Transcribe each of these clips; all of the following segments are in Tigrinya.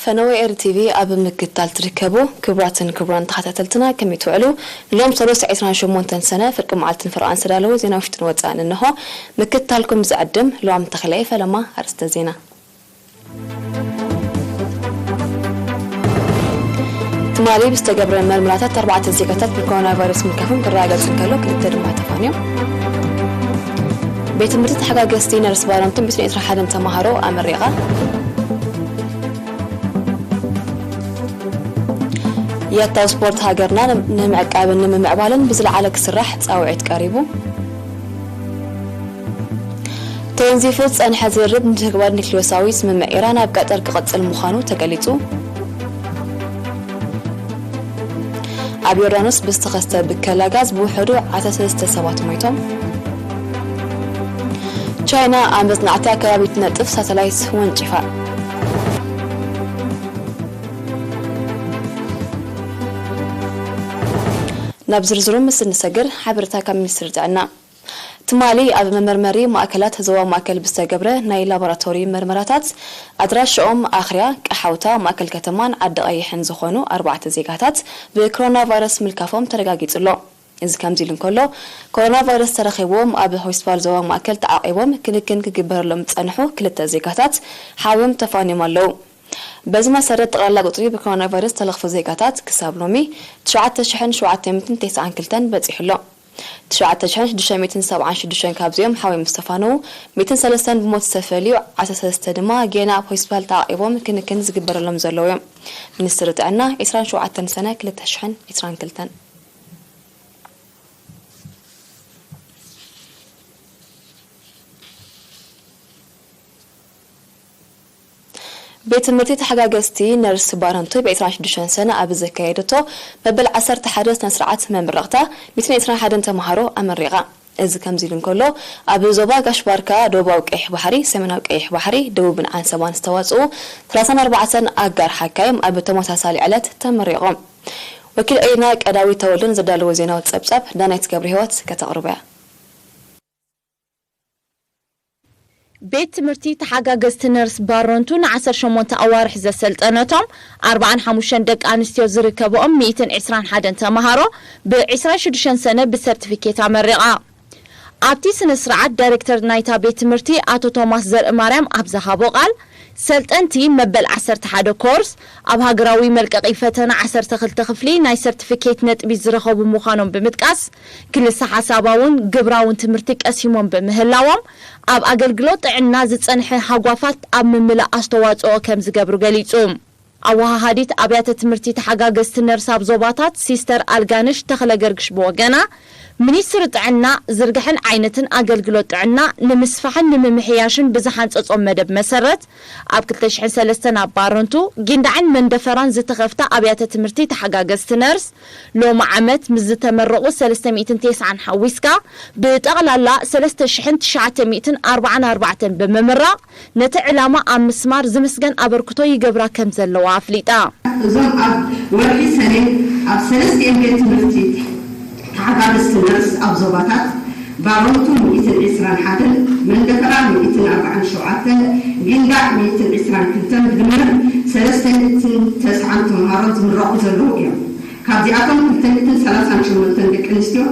ፈነወ ኤሪ ቲቪ ኣብ ምክትታል ትርከቡ ክቡራትን ክቡራን ተኸታተልትና ከመይ ትውዕሉ? ንሎም ሰሉስ ዕስራን ሸሞንተን ሰነ ፍርቂ መዓልትን ፍርቓን ዝተዳለዉ ዜና ውሽጥን ወጻእን እንሆ። ምክትታልኩም ዝዕድም ልዋም ተኽለ እየ። ፈለማ ኣርእስተ ዜና። ትማሊ ብዝተገብረ መርመራታት ኣርባዕተ ዜጋታት ብኮሮና ቫይረስ ምልካፎም ክረጋገጽ እንከሎ ክልተ ድማ ተፋንዮም። ቤት ትምህርቲ ተሓጋገዝቲ ነርስ ባረንቱ ሚእትን ዕስራን ሓደን ተማሃሮ ኣመሪቓ። ያታው ስፖርት ሃገርና ንምዕቃብን ንምምዕባልን ብዝለዓለ ክስራሕ ጻውዒት ቀሪቡ። ተወንዚፉ ዝጸንሐ ዝርርብ ንተግባር ኒክሌሳዊ ስምምዕ ኢራን ኣብ ቀጠር ክቕጽል ምዃኑ ተገሊጹ። ኣብ ዮርዳኖስ ብዝተኸስተ ብከላ ጋዝ ብውሕዱ ዓሰርተ ሰለስተ ሰባት ሞይቶም። ቻይና ኣብ መጽናዕቲ ኣከባቢ ትነጥፍ ሳተላይት ወንጪፋ። ናብ ዝርዝሩ ምስ እንሰግር፣ ሓበሬታ ካብ ሚኒስትሪ ጥዕና። ትማሊ ኣብ መመርመሪ ማእከላት ዞባ ማእከል ብዝተገብረ ናይ ላቦራቶሪ መርመራታት፣ ኣድራሽኦም ኣኽርያ፣ ቀሓውታ፣ ማእከል ከተማን ዓዲ ቀይሕን ዝኾኑ ኣርባዕተ ዜጋታት ብኮሮና ቫይረስ ምልካፎም ተረጋጊጹ ኣሎ። እዚ ከምዚ ኢሉ እንከሎ፣ ኮሮና ቫይረስ ተረኺብዎም ኣብ ሆስፒታል ዞባ ማእከል ተዓቒቦም ክንክን ክግበረሎም ዝጸንሑ ክልተ ዜጋታት ሓውዮም ተፋንዮም ኣለዉ። በዚ መሰረት፣ ጠቕላላ ቁጽሪ ብኮሮና ቫይረስ ዝተለኽፉ ዜጋታት ክሳብ ሎሚ ትሽዓተ ሽሕን ሸውዓተ ሚእትን ተስዓን ክልተን በጺሑ ኣሎ። ትሽዓተ ሽሕን ሽዱሽተ ሚእትን ሰብዓን ሽዱሽተን ካብዚኦም ሓውዮም ምስ ተፋነዉ፣ ሚእትን ሰለስተን ብሞት ዝተፈልዩ፣ ዓሰርተ ሰለስተ ድማ ጌና ኣብ ሆስፒታል ተዓቒቦም ክንክን ዝግበረሎም ዘለዉ እዮም። ሚኒስትሪ ጥዕና፣ ዕስራን ሸውዓተን ሰነ ክልተ ሽሕን ዕስራን ክልተን። ቤት ትምህርቲ ተሓጋገዝቲ ነርስ ባረንቱ ብ ዕስራን ሽዱሽተን ሰነ ኣብ ዘካየደቶ መበል ዓሰርተ ሓደ ስነ ስርዓት መመረቕታ ሚእትን ዕስራን ሓደን ተምሃሮ ኣመሪቓ። እዚ ከምዚ ኢሉ እንከሎ፣ ኣብ ዞባ ጋሽ ባርካ፣ ደቡባዊ ቀይሕ ባሕሪ፣ ሰሜናዊ ቀይሕ ባሕሪ፣ ደቡብን ዓንሰባን ዝተዋጽኡ ሰላሳን ኣርባዕተን ኣጋር ሓካይም ኣብ ተመሳሳሊ ዕለት ተመሪቖም። ወኪል ኤሪና ቀዳዊ ተወልደ ንዘዳለዎ ዜናዊ ጸብጻብ ዳናይት ገብረ ህይወት ከተቕርቦ እያ። ቤት ትምህርቲ ተሓጋገዝቲ ነርስ ባረንቱ ንዓሰርተ ሸሞንተ ኣዋርሕ ዘሰልጠነቶም ኣርባዓን ሓሙሽተን ደቂ ኣንስትዮ ዝርከብኦም ሚእትን ዕስራን ሓደን ተምሃሮ ብ ዕስራን ሽዱሽተን ሰነ ብሰርቲፊኬት ኣመሪቓ። ኣብቲ ስነ ስርዓት ዳይሬክተር ናይታ ቤት ትምህርቲ ኣቶ ቶማስ ዘርእማርያም ኣብ ዝሃቦ ቃል፣ ሰልጠንቲ መበል ዓሰርተ ሓደ ኮርስ ኣብ ሃገራዊ መልቀቒ ፈተና ዓሰርተ ክልተ ክፍሊ ናይ ሰርቲፊኬት ነጥቢ ዝረኸቡ ምዃኖም ብምጥቃስ፣ ክልሰ ሓሳባውን ግብራውን ትምህርቲ ቀሲሞም ብምህላዎም፣ ኣብ ኣገልግሎት ጥዕና ዝጸንሐ ሃጓፋት ኣብ ምምላእ ኣስተዋጽኦ ከም ዝገብሩ ገሊጹ። ኣወሃሃዲት ኣብያተ ትምህርቲ ተሓጋገዝቲ ነርስ ኣብ ዞባታት ሲስተር ኣልጋነሽ ተኽለ ገርግሽ ብወገና፣ ሚኒስትሪ ጥዕና ዝርግሐን ዓይነትን ኣገልግሎት ጥዕና ንምስፋሕን ንምምሕያሽን ብዝሓንጸጾ መደብ መሰረት፣ ኣብ ክልተ ሽሕን ሰለስተን ኣብ ባረንቱ፣ ጊንዳዕን መንደፈራን ዝተኸፍታ ኣብያተ ትምህርቲ ተሓጋገዝቲ ነርስ፣ ሎሚ ዓመት ምስ ዝተመረቑ ሰለስተ ሚእትን ተስዓን ሓዊስካ ብጠቕላላ ሰለስተ ሽሕን ትሽዓተ ሚእትን ኣርባዓን ኣርባዕተን ብምምራቕ፣ ነቲ ዕላማ ኣብ ምስማር ዝምስገን ኣበርክቶ ይገብራ ከም ዘለዋ ኣፍሊጣ። እዞም ኣብ ወርሒ ሰኔ ኣብ ሰለስቲኤን ቤት ትምህርቲ ተሓጋገዝቲ ነርስ ኣብ ዞባታት ባረንቱ ሚእትን ዕስራን ሓደን፣ መንደፈራ ሚእትን ኣርባዓን ሸውዓተን፣ ጊንዳዕ ሚእትን ዕስራን ክልተን ብድምር ሰለስተ ሚእትን ተስዓን ተምሃሮ ዝምረቑ ዘለዉ እዮም። ካብዚኣቶም ክልተ ሚእትን ሰላሳን ሸሞንተን ደቂ ኣንስትዮ፣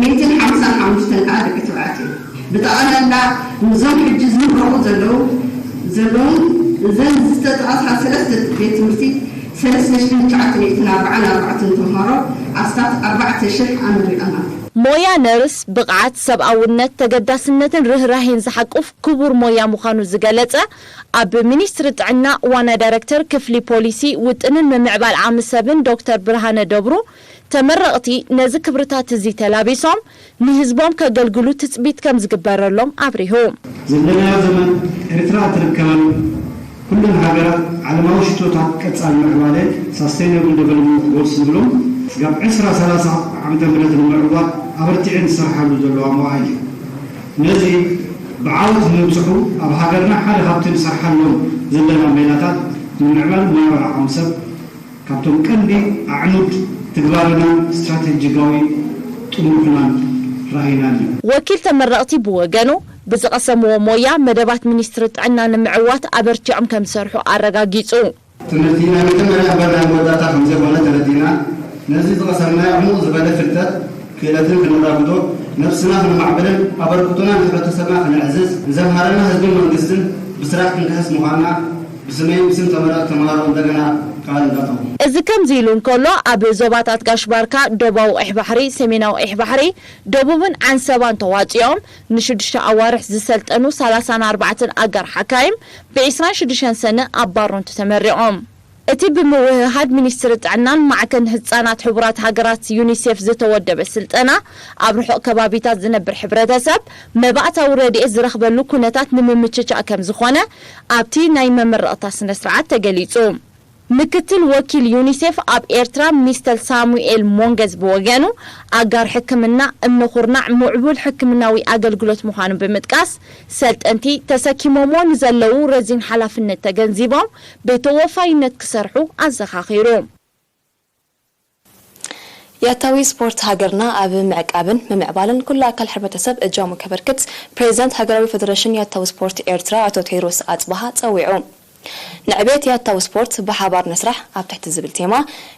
ሚእትን ሓምሳን ሓሙሽተን ከኣ ደቂ ተባዕትዮ። ብጠቕላላ፣ ምስዞም ሕጂ ዝምረቑ ዘለዉ፣ ዘለዉን እዘን ዝተጠቐሳ ሰለስተ ቤት ትምህርቲ፣ ሰለስተ ሽሕን ትሽዓተ ሚእትን ኣርባዓን ኣርባዕተን ተምሃሮ፣ ኣስታት ኣርባዕተ ሽሕ ኣመሪቐና። ሞያ ነርስ፣ ብቕዓት፣ ሰብኣውነት፣ ተገዳስነትን ርህራሄን ዝሓቁፍ ክቡር ሞያ ምዃኑ ዝገለጸ፣ ኣብ ሚኒስትሪ ጥዕና ዋና ዳይሬክተር ክፍሊ ፖሊሲ፣ ውጥንን ምምዕባል ዓቕሚ ሰብን ዶክተር ብርሃነ ደብሩ፣ ተመረቕቲ ነዚ ክብርታት እዚ ተላቢሶም ንህዝቦም ከገልግሉ ትጽቢት ከም ዝግበረሎም ኣብሪሁ። ዘለናዮ ዘመን ኤርትራ እትርከበሉ ኩለን ሃገራት ዓለማዊ ሽቶታት ቀጻል ምዕባለ፣ ሳስተይነብል ደቨሎፕመንት ጎልስ፣ ዝብሎም ስጋብ ዕስራ ሰላሳ ዓመተ ምህረት ንምዕዋት ኣበርቲዐን ዝሰርሓሉ ዘለዋ መዋእል እዩ። ነዚ ብዓወት ንምብጽሑ ኣብ ሃገርና ሓደ ካብቲ ንሰርሓሎም ዘለና ሜላታት ንምዕባል ሞያዊ ዓቕሚ ሰብ ካብቶም ቀንዲ ኣዕኑድ ትግባረናን ስትራቴጂካዊ ጥሙሕናን ራእይናን እዩ። ወኪል ተመረቕቲ ብወገኑ፣ ብዝቐሰምዎ ሞያ መደባት ሚኒስትሪ ጥዕና ንምዕዋት ኣበርቲዖም ከም ዝሰርሑ ኣረጋጊጹ። ትምህርቲ ናይ መጀመርያ እምበር ናይ መወዳእታ ከምዘይኮነ ተረዲእና፣ ነዚ ዝቐሰምናዮ ዕሙቕ ዝበለ ፍልጠት ክእለትን ክነራግዶ፣ ነብስና ክንማዕብልን ኣበርክቶና ንሕብረተሰብና ክነዕዝዝ፣ ንዘምሃረና ህዝብን መንግስትን ብስራሕ ክንክሕስ ምዃንና ብስመይን ብስም ተመረቕቲ ተምሃሮ እንደገና ቃል እንዳጠኹ። እዚ ከምዚ ኢሉ እንከሎ፣ ኣብ ዞባታት ጋሽ ባርካ፣ ደቡባዊ ቀይሕ ባሕሪ፣ ሰሜናዊ ቀይሕ ባሕሪ፣ ደቡብን ዓንሰባን ተዋጺኦም ንሽዱሽተ ኣዋርሕ ዝሰልጠኑ ሰላሳን ኣርባዕተን ኣጋር ሓካይም ብ ዕስራን ሽዱሽተን ሰነ ኣብ ባሮንቱ ተመሪቖም። እቲ ብምውህሃድ ሚኒስትሪ ጥዕናን ማዕከን ህጻናት ሕቡራት ሃገራት ዩኒሴፍ ዝተወደበ ስልጠና፣ ኣብ ርሑቕ ከባቢታት ዝነብር ሕብረተሰብ መባእታዊ ረድኤት ዝረኽበሉ ኩነታት ንምምችቻእ ከም ዝኾነ ኣብቲ ናይ መመረቕታ ስነ ስርዓት ተገሊጹ። ምክትል ወኪል ዩኒሴፍ ኣብ ኤርትራ ሚስተር ሳሙኤል ሞንገዝ ብወገኑ፣ ኣጋር ሕክምና እምኒ ኩርናዕ ምዕቡል ሕክምናዊ ኣገልግሎት ምዃኑ ብምጥቃስ፣ ሰልጠንቲ ተሰኪሞሞ ንዘለዉ ረዚን ሓላፍነት ተገንዚቦም ብተወፋይነት ክሰርሑ ኣዘኻኺሩ። ያታዊ ስፖርት ሃገርና ኣብ ምዕቃብን ምምዕባልን ኩሉ ኣካል ሕብረተሰብ እጃሙ ከበርክት ፕሬዚዳንት ሃገራዊ ፌደሬሽን ያታዊ ስፖርት ኤርትራ ኣቶ ቴድሮስ ኣጽብሃ ጸዊዑ። ንዕቤት ያታዊ ስፖርት ብሓባር ንስራሕ ኣብ ትሕቲ ዝብል ቴማ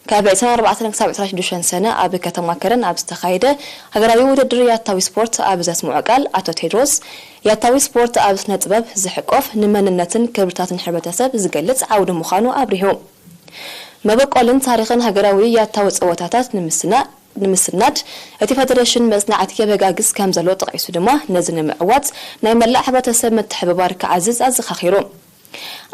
ካብ ዕስራን ኣርባዕተን ክሳብ ዕስራን ሽዱሽተን ሰነ ኣብ ከተማ ከረን ኣብ ዝተኻየደ ሃገራዊ ውድድር ያታዊ ስፖርት ኣብ ዘስምዖ ቃል ኣቶ ቴድሮስ ያታዊ ስፖርት ኣብ ስነ ጥበብ ዝሕቆፍ ንመንነትን ክብርታትን ሕብረተሰብ ዝገልጽ ዓውዲ ምዃኑ ኣብሪሁ። መበቆልን ታሪኽን ሃገራዊ ያታዊ ጸወታታት ንምስና ንምስናድ እቲ ፈደረሽን መጽናዕቲ የበጋግስ ከም ዘሎ ጠቒሱ ድማ ነዚ ንምዕዋት ናይ መላእ ሕብረተሰብ ምትሕብባር ክዓዝዝ ኣዘኻኺሩ።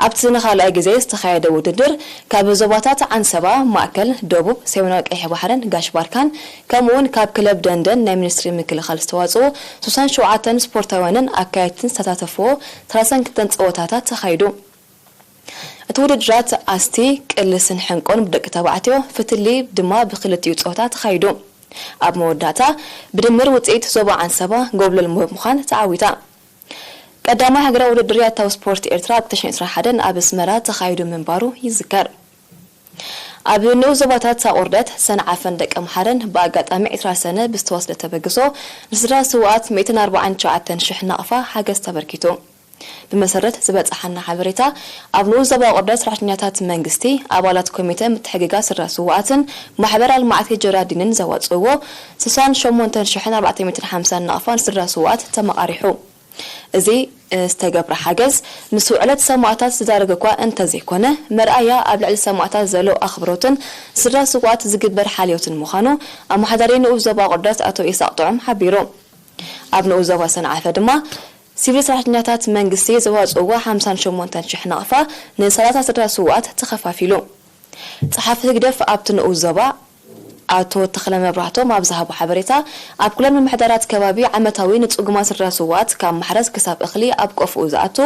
ኣብቲ ንኻልኣይ ግዜ ዝተኻየደ ውድድር ካብ ዞባታት ዓንሰባ፣ ማእከል፣ ደቡብ፣ ሰሜናዊ ቀይሕ ባሕርን ጋሽ ባርካን ከምኡውን ካብ ክለብ ደንደን ናይ ሚኒስትሪ ምክልኻል ዝተዋጽኡ ስሳን ሸውዓተን ስፖርታውያንን ኣካየድትን ዝተሳተፍዎ ሰላሳን ክልተን ጸወታታት ተኻይዱ። እቲ ውድድራት ኣስቲ፣ ቅልስን ሕንቆን ብደቂ ተባዕትዮ፣ ፍትሊ ድማ ብክልቲኡ ጾታ ተኻይዱ። ኣብ መወዳእታ ብድምር ውጽኢት ዞባ ዓንሰባ ጎብለል ብምዃን ተዓዊታ። ቀዳማይ ሃገራዊ ውድድር ያታዊ ስፖርት ኤርትራ ኣብ ክልተ ሽሕን ዕስራን ሓደን ኣብ ኣስመራ ተኻይዱ ምንባሩ ይዝከር። ኣብ ንኡስ ዞባታት ሳቑርደት፣ ሰንዓፈን ደቀምሓረን ብኣጋጣሚ ዕስራ ሰነ ብዝተወስደ ተበግሶ ንስድራ ስውኣት ሚእትን ኣርባዓን ትሽዓተን ሽሕ ናቕፋ ሓገዝ ተበርኪቱ። ብመሰረት ዝበፀሓና ሓበሬታ፣ ኣብ ንኡስ ዞባ ቁርደት ሰራሕተኛታት መንግስቲ፣ ኣባላት ኮሚተ ምትሕግጋዝ ስድራ ስውኣትን ማሕበራል ማዕቲ ጀራዲንን ዘዋፅእዎ ስሳን ሸሞንተን ሽሕን ኣርባዕተ ሚእትን ሓምሳን ናቕፋ ንስድራ ስውኣት ተመቓሪሑ። እዚ ዝተገብረ ሓገዝ ምስ ውዕለት ሰማእታት ዝዳረግ እኳ እንተዘይኮነ፣ መርኣያ ኣብ ልዕሊ ሰማእታት ዘሎ ኣኽብሮትን ስድራ ስውኣት ዝግበር ሓልዮትን ምዃኑ ኣመሓዳሪ ንኡስ ዞባ ቁርደት ኣቶ ኢሳቕ ጥዑም ሓቢሩ። ኣብ ንኡስ ዞባ ሰንዓፈ ድማ ሲቪል ሰራሕተኛታት መንግስቲ ዘዋፅእዎ ሓምሳን ሸሞንተን ሽሕ ናቕፋ ንሰላሳ ስድራ ስውኣት ተኸፋፊሉ። ፀሓፊ ህግደፍ ኣብቲ ንኡስ ዞባ ኣቶ ተኽለ መብራህቶም ኣብ ዝሃቦ ሓበሬታ፣ ኣብ ኩለን ምምሕዳራት ከባቢ ዓመታዊ ንፅጉማት ስድራ ስውኣት ካብ ማሕረስ ክሳብ እኽሊ ኣብ ቆፍኡ ዝኣቱ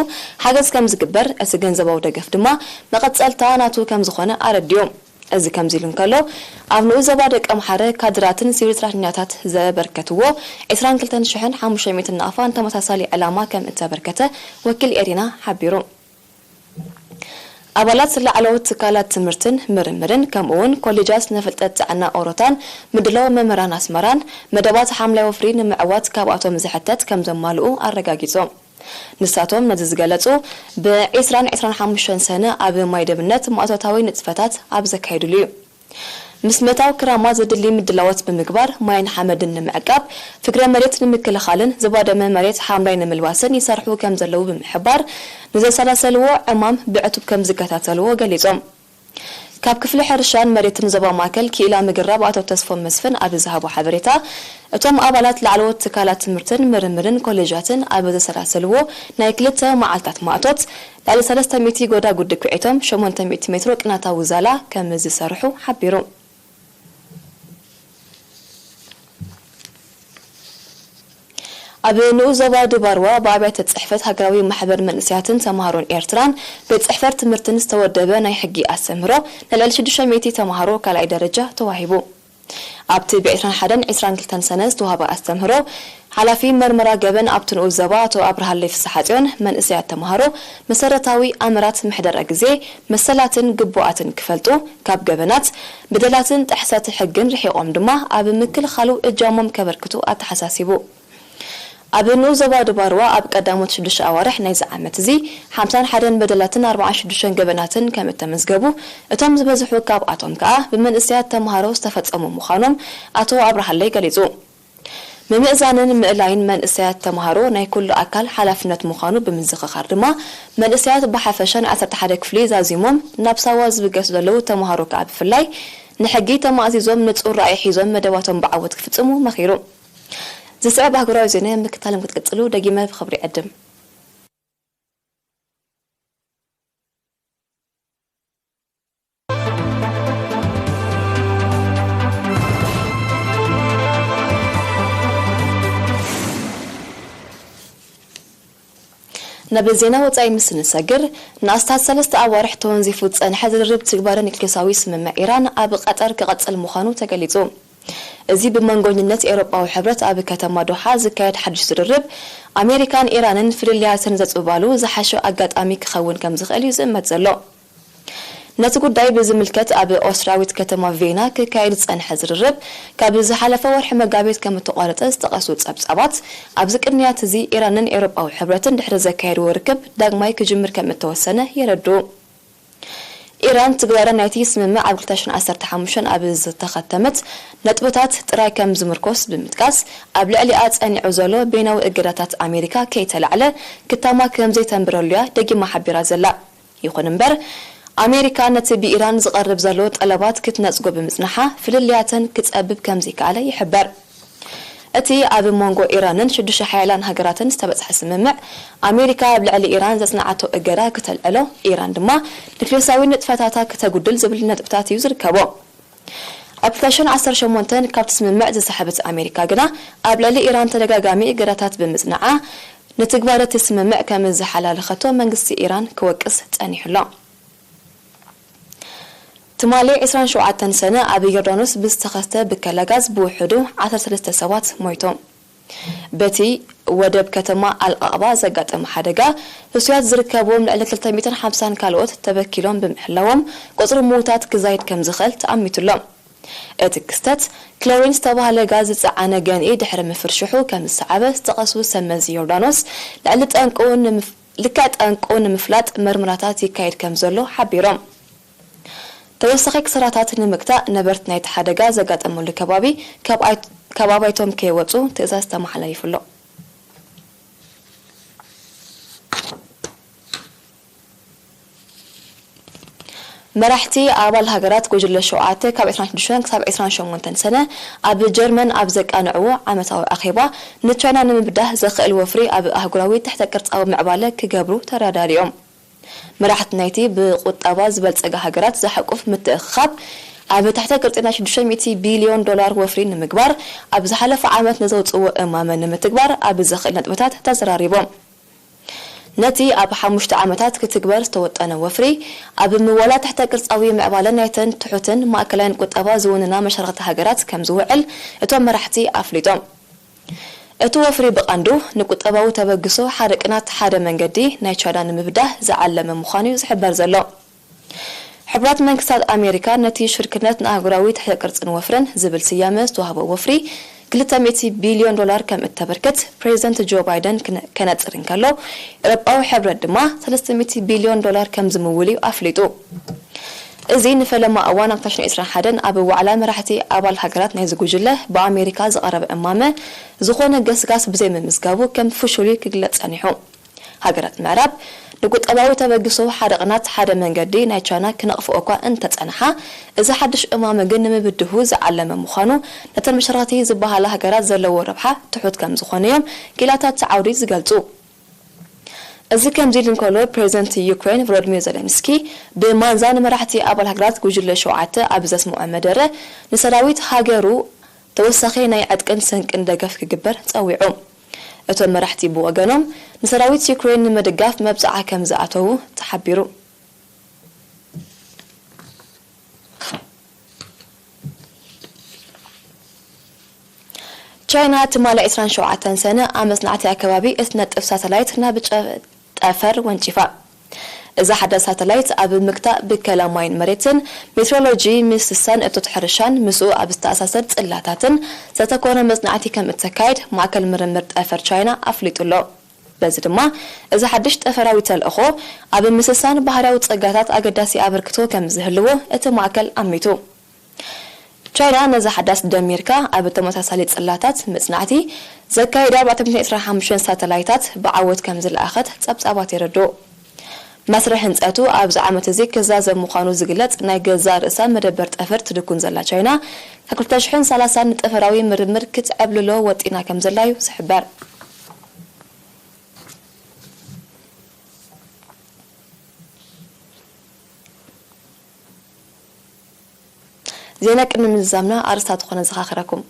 ሓገዝ ከም ዝግበር፣ እቲ ገንዘባዊ ደገፍ ድማ መቐፀልታ ናቱ ከም ዝኾነ ኣረዲኡ። እዚ ከምዚ ኢሉ እንከሎ፣ ኣብ ንኡስ ዞባ ደቀምሓረ ካድራትን ሲቪል ሰራሕተኛታት ዘበርከትዎ ዕስራን ክልተን ሽሕን ሓሙሽተ ሚእትን ናቕፋ ንተመሳሳሊ ዕላማ ከም እተበርከተ ወኪል ኤሪና ሓቢሩ። ኣባላት ላዕለዎት ትካላት ትምህርትን ምርምርን ከምኡውን ኮሌጃት ስነ-ፍልጠት ጥዕና ኦሮታን ምድላው መምህራን ኣስመራን መደባት ሓምላይ ወፍሪ ንምዕዋት ካብኣቶም ዝሕተት ከም ዘማልኡ ኣረጋጊጾም። ንሳቶም ነዚ ዝገለጹ ብዒስራን ዕስራን ሓሙሽተን ሰነ ኣብ ማይ ደብነት ማእቶታዊ ንጥፈታት ኣብ ዘካየድሉ እዩ። ምስ ምእታው ክራማት ዘድሊ ምድላዎት ብምግባር ማይን ሓመድን ንምዕቃብ፣ ፍግረ መሬት ንምክልኻልን ዝባደመ መሬት ሓምላይ ንምልባስን ይሰርሑ ከም ዘለዉ ብምሕባር፣ ንዘሰላሰልዎ ዕማም ብዕቱብ ከም ዝከታተልዎ ገሊጾም። ካብ ክፍሊ ሕርሻን መሬትን ዞባ ማእከል ክኢላ ምግራብ ኣቶ ተስፎም መስፍን ኣብ ዝሃቦ ሓበሬታ፣ እቶም ኣባላት ላዕለዎት ትካላት ትምህርትን ምርምርን ኮሌጃትን ኣብ ዘሰላሰልዎ ናይ ክልተ መዓልታት ማእቶት፣ ልዕሊ ሰለስተ ሚእቲ ጎዳጉዲ ኩዒቶም ሸሞንተ ሚእቲ ሜትሮ ቅናታዊ ዛላ ከም ዝሰርሑ ሓቢሩ። ኣብ ንኡስ ዞባ ድባርዋ ብኣብያተ ጽሕፈት ሃገራዊ ማሕበር መንእሰያትን ተምሃሮን ኤርትራን ቤት ጽሕፈት ትምህርትን ዝተወደበ ናይ ሕጊ ኣስተምህሮ ንልዕሊ ሽዱሽተ ሚእቲ ተምሃሮ ካልኣይ ደረጃ ተዋሂቡ። ኣብቲ ብ ዕስራን ሓደን ዕስራን ክልተን ሰነ ዝተዋህበ ኣስተምህሮ፣ ሓላፊ መርመራ ገበን ኣብቲ ንኡስ ዞባ ኣቶ ኣብርሃለይ ፍስሓጽዮን፣ መንእሰያት ተምሃሮ መሰረታዊ ኣምራት ምሕደራ ግዜ፣ መሰላትን ግቡኣትን ክፈልጡ፣ ካብ ገበናት፣ በደላትን ጥሕሰት ሕግን ርሒቖም ድማ ኣብ ምክልኻሉ እጃሞም ከበርክቱ ኣተሓሳሲቡ። ኣብ ንኡስ ዞባ ዱባርዋ ኣብ ቀዳሞት ሽዱሽተ ኣዋርሕ ናይዚ ዓመት እዚ ሓምሳን ሓደን በደላትን ኣርባዓን ሽዱሽተን ገበናትን ከም እተመዝገቡ፣ እቶም ዝበዝሑ ካብኣቶም ከኣ ብመንእሰያት ተምሃሮ ዝተፈጸሙ ምዃኖም ኣቶ ኣብርሃለይ ገሊጹ። ምምእዛንን ምእላይን መንእሰያት ተምሃሮ ናይ ኩሉ ኣካል ሓላፍነት ምዃኑ ብምዝኽኻር ድማ፣ መንእሰያት ብሓፈሻ ንዓሰርተ ሓደ ክፍሊ ዛዚሞም ናብ ሳዋ ዝብገሱ ዘለዉ ተምሃሮ ከኣ ብፍላይ፣ ንሕጊ ተማእዚዞም ንጹር ራእይ ሒዞም መደባቶም ብዓወት ክፍጽሙ መኺሩ። ዝስዕብ ኣህጉራዊ ዜና ምክታሎም ክትቅጽሉ ደጊመ ብኽብሪ ይዕድም። ናብ ዜና ወጻኢ ምስ ንሰግር፣ ንኣስታት ሰለስተ ኣዋርሕ ተወንዚፉ ዝጸንሐ ዝርርብ ትግባረ ኒክሌሳዊ ስምምዕ ኢራን ኣብ ቀጠር ክቐጽል ምዃኑ ተገሊጹ። እዚ ብመንጎኝነት ኤውሮጳዊ ሕብረት ኣብ ከተማ ዶሓ ዝካየድ ሓድሽ ዝርርብ፣ ኣሜሪካን ኢራንን ፍልልያተን ዘጽብባሉ ዝሓሸ ኣጋጣሚ ክኸውን ከም ዝኽእል እዩ ዝእመት ዘሎ። ነቲ ጉዳይ ብዝምልከት ኣብ ኦስትርያዊት ከተማ ቬና ክካየድ ዝጸንሐ ዝርርብ፣ ካብ ዝሓለፈ ወርሒ መጋቢት ከም እተቋረጸ ዝጠቐሱ ጸብጻባት፣ ኣብዚ ቅንያት እዚ ኢራንን ኤውሮጳዊ ሕብረትን ድሕሪ ዘካየድዎ ርክብ ዳግማይ ክጅምር ከም እተወሰነ የረድኡ። ኢራን ትግባረ ናይቲ ስምምዕ ኣብ ክልተ ሽሕን ዓሰርተ ሓሙሽተን ኣብ ዝተኸተመት ነጥብታት ጥራይ ከም ዝምርኮስ ብምጥቃስ፣ ኣብ ልዕሊኣ ጸኒዑ ዘሎ ቤናዊ እገዳታት ኣሜሪካ ከይተላዕለ ክታማ ከም ዘይተንብረሉ'ያ ደጊማ ሓቢራ ዘላ። ይኹን እምበር፣ ኣሜሪካ ነቲ ብኢራን ዝቐርብ ዘሎ ጠለባት ክትነጽጎ ብምጽንሓ፣ ፍልልያተን ክጸብብ ከም ዘይከኣለ ይሕበር። እቲ ኣብ መንጎ ኢራንን ሽዱሽተ ሓያላን ሃገራትን ዝተበጽሐ ስምምዕ፣ ኣሜሪካ ኣብ ልዕሊ ኢራን ዘጽንዓቶ እገዳ ክተልዕሎ፣ ኢራን ድማ ኒክሌሳዊ ንጥፈታታ ክተጉድል ዝብል ነጥብታት እዩ ዝርከቦ። ኣብ ክልተ ሽሕን ዓሰርተ ሸሞንተን ካብቲ ስምምዕ ዝሰሓበት ኣሜሪካ ግና፣ ኣብ ልዕሊ ኢራን ተደጋጋሚ እገዳታት ብምጽንዓ፣ ንትግባረ እቲ ስምምዕ ከም ዝሓላለኸቶ መንግስቲ ኢራን ክወቅስ ጸኒሑ ኣሎ። ትማሊ ዕስራን ሸውዓተን ሰነ ኣብ ዮርዳኖስ ብዝተኸስተ ብከላ ጋዝ ብውሕዱ ዓሰርተ ሰለስተ ሰባት ሞይቶም። በቲ ወደብ ከተማ ኣልኣቕባ ዘጋጠመ ሓደጋ፣ ህሱያት ዝርከብዎም ልዕሊ ክልተ ሚእትን ሓምሳን ካልኦት ተበኪሎም ብምህላዎም፣ ቁጽሪ ምዉታት ክዛይድ ከም ዝኽእል ተኣሚቱ ኣሎ። እቲ ክስተት፣ ክሎሪን ዝተባህለ ጋዝ ዝጸዓነ ገንኢ ድሕሪ ምፍርሽሑ ከም ዝሰዓበ ዝጠቐሱ ሰብ መዚ ዮርዳኖስ፣ ልዕሊ ጠንቁ ንምፍ-፣ ልክዕ ጠንቁ ንምፍላጥ መርመራታት ይካየድ ከም ዘሎ ሓቢሮም። ተወሳኺ ክሳራታት ንምግታእ ነበርቲ ናይቲ ሓደጋ ዘጋጠመሉ ከባቢ ካብ ኣይ-፣ ካብ ኣባይቶም ከይወጹ ትእዛዝ ተመሓላሊፉ ኣሎ። መራሕቲ ኣባል ሃገራት ጉጅለ ሸውዓተ ካብ ዕስራን ሽዱሽተን ክሳብ ዕስራን ሸሞንተን ሰነ ኣብ ጀርመን ኣብ ዘቃንዕዎ ዓመታዊ ኣኼባ፣ ንቻይና ንምብዳህ ዘኽእል ወፍሪ ኣብ ኣህጉራዊ ትሕተ ቅርጻዊ ምዕባለ ክገብሩ ተዳዳሪኦም። መራሕቲ ናይቲ ብቁጠባ ዝበልጸጋ ሃገራት ዘሕቁፍ ምትእኽኻብ፣ ኣብ ትሕተ ቅርጺ ናይ ሽዱሽተ ሚእቲ ቢልዮን ዶላር ወፍሪ ንምግባር፣ ኣብ ዝሓለፈ ዓመት ንዘውጽእዎ እማመ ንምትግባር ኣብ ዘኽእል ነጥብታት ተዘራሪቦም። ነቲ ኣብ ሓሙሽተ ዓመታት ክትግበር ዝተወጠነ ወፍሪ፣ ኣብ ምወላ ትሕተ ቅርጻዊ ምዕባለ ናይተን ትሑትን ማእከላይን ቁጠባ ዝውንና መሻርኽቲ ሃገራት ከም ዝውዕል እቶም መራሕቲ ኣፍሊጦም። እቲ ወፍሪ ብቐንዱ ንቁጠባዊ ተበግሶ ሓደ ቅናት ሓደ መንገዲ ናይ ቻይና ንምብዳህ ዝዓለመ ምዃኑ እዩ ዝሕበር ዘሎ። ሕቡራት መንግስታት ኣሜሪካ ነቲ ሽርክነት ንኣህጉራዊ ትሕተ ቅርጽን ወፍርን ዝብል ስያመ ዝተዋህቦ ወፍሪ ክልተ ሚእቲ ቢልዮን ዶላር ከም እተበርክት ፕሬዚደንት ጆ ባይደን ክነ-፣ ከነጽር እንከሎ፣ ኤውሮጳዊ ሕብረት ድማ ሰለስተ ሚእቲ ቢልዮን ዶላር ከም ዝምውል እዩ ኣፍሊጡ። እዚ ንፈለማ እዋን ኣብ ክልተ ሽሕን ዕስራን ሓደን ኣብ ዋዕላ መራሕቲ ኣባል ሃገራት ናይዚ ጉጅለ ብኣሜሪካ ዝቐረበ እማመ ዝኾነ ገስጋስ ብዘይምምዝጋቡ ከም ፍሹል ክግለጽ ጸኒሑ። ሃገራት ምዕራብ ንቁጠባዊ ተበግሶ ሓደ ቅናት ሓደ መንገዲ ናይ ቻይና ክነቕፍኦ እኳ እንተጸንሓ፣ እዚ ሓድሽ እማመ ግን ንምብድሁ ዝዓለመ ምዃኑ ነተን መሻርኽቲ ዝበሃላ ሃገራት ዘለዎ ረብሓ ትሑት ከም ዝኾነ እዮም ክኢላታት እቲ ዓውዲ ዝገልጹ። እዚ ከምዚ ኢሉ እንከሎ፣ ፕሬዚደንት ዩክሬን ቮሎዲሚር ዜሌንስኪ ብማንዛ ንመራሕቲ ኣባል ሃገራት ጉጅለ ሸውዓተ ኣብ ዘስምዖ መደረ፣ ንሰራዊት ሃገሩ ተወሳኺ ናይ ዕጥቅን ስንቅን ደገፍ ክግበር ጸዊዑ። እቶም መራሕቲ ብወገኖም፣ ንሰራዊት ዩክሬን ንምድጋፍ መብጽዓ ከም ዝኣተዉ ተሓቢሩ። ቻይና ትማሊ ዕስራን ሸውዓተን ሰነ ኣብ መጽናዕቲ ኣከባቢ እትነጥፍ ሳተላይት ናብ ጨ-፣ ጠፈር ወንጪፋ። እዛ ሓዳስ ሳተላይት ኣብ ምክታእ ብከላ ማይን መሬትን፣ ሜትሮሎጂ፣ ምስሳን እቶት ሕርሻን ምስኡ ኣብ ዝተኣሳሰር ጽላታትን ዘተኮረ መጽናዕቲ ከም እተካየድ ማእከል ምርምር ጠፈር ቻይና ኣፍሊጡ ኣሎ። በዚ ድማ እዚ ሓድሽ ጠፈራዊ ተልእኾ ኣብ ምስሳን ባህርያዊ ጸጋታት ኣገዳሲ ኣበርክቶ ከም ዝህልዎ እቲ ማእከል ኣሚቱ። ቻይና ነዚ ሓዳስ ደሚርካ ኣብ ተመሳሳሊ ጽላታት መጽናዕቲ ዘካየዳ ኣርባዕተ ሚእቲ ዕስራን ሓሙሽተን ሳተላይታት ብዓወት ከም ዝለኣኸት ጸብጻባት የረድኡ። መስርሕ ህንጸቱ ኣብዚ ዓመት እዚ ክዛዘም ምዃኑ ዝግለጽ ናይ ገዛእ ርእሳ መደበር ጠፈር ትድኩን ዘላ ቻይና፣ ካብ ክልተ ሽሕን ሰላሳን ንጠፈራዊ ምርምር ክትዕብልሎ ወጢና ከም ዘላ እዩ ዝሕበር። ዜና ቅድሚ ምዝዛምና ኣርእስታት ዝኾነ ዘኻኽረኩም።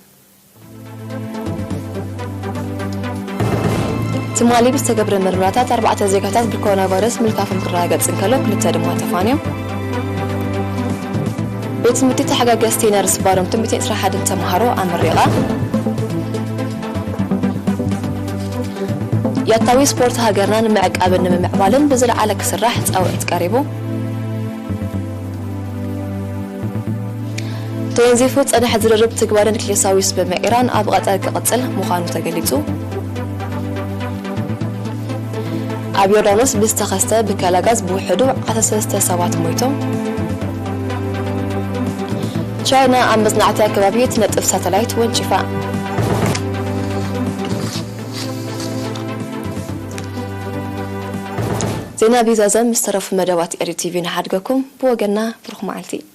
ትማሊ ብዝተገብረ ምርመራታት ኣርባዕተ ዜጋታት ብኮሮና ቫይረስ ምልካፎም ክረጋገጽ እንከሎ፣ ክልተ ድማ ተፋንዮም። ቤት ትምህርቲ ተሓጋገዝቲ ነርስ ባሮምትን ሚእትን ዕስራን ሓደን ተምሃሮ ኣመሪቓ። ያታዊ ስፖርት ሃገርና ንምዕቃብን ንምምዕባልን ብዝለዓለ ክስራሕ ጻውዒት ቀሪቡ። ተወንዚፉ ዝጸንሐ ዝርርብ ትግባረ ኒክሌሳዊ ስምምዕ ኢራን ኣብ ቀጠር ክቕጽል ምዃኑ ተገሊጹ። ኣብ ዮርዳኖስ ብዝተኸስተ ብከላ ጋዝ ብውሕዱ ዓሰርተ ሰለስተ ሰባት ሞይቶም። ቻይና ኣብ መጽናዕትያ ከባቢ እትነጥፍ ሳተላይት ወንጪፋ። ዜና ብዛዘም ምስ ተረፉ መደባት ኤሪ ቲቪ ንሓድገኩም። ብወገንና ብሩኽ መዓልቲ።